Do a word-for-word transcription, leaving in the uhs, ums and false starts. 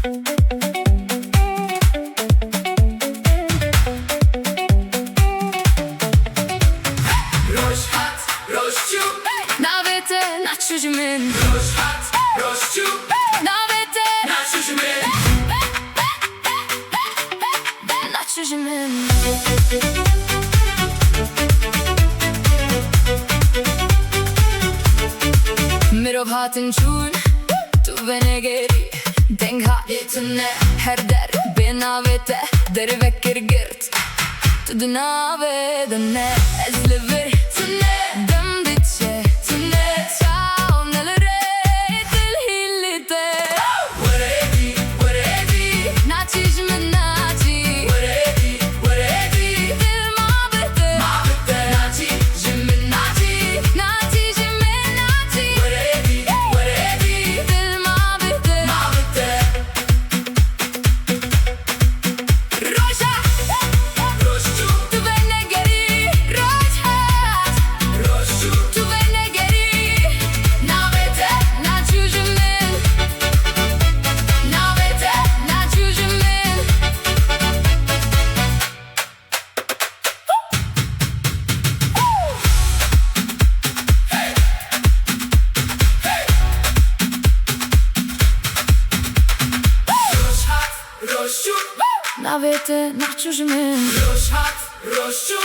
Roj hat, roj çû. Navê te naçû ji min. Roj hat, roj çû. Navê te naçû ji min. Naçû ji min. Mirov hatin çûn, tu venegerî. Deng hatî tune, her der bê navê te derve kir girt. Tu di navê de ne, ez li vir tune, dem diçe tune, çaw ne li rê, dil hî li te. Were êdî, were êdî, naçî ji min naçî. Were êdî, were êdî, dil ma bi te. Ma bi te. Naçî ji min naçî. Naçî ji min naçî. Were êdî, were êdî, dil ma bi te. Ma bi te. Roja, roj çû, tu venegerî, roj hat, roj çû, tu venegerî, navê te naçû ji min, navê te naçû ji min. Roj hat, roj çû. Navê te naçû ji min. Roj hat, roj çû.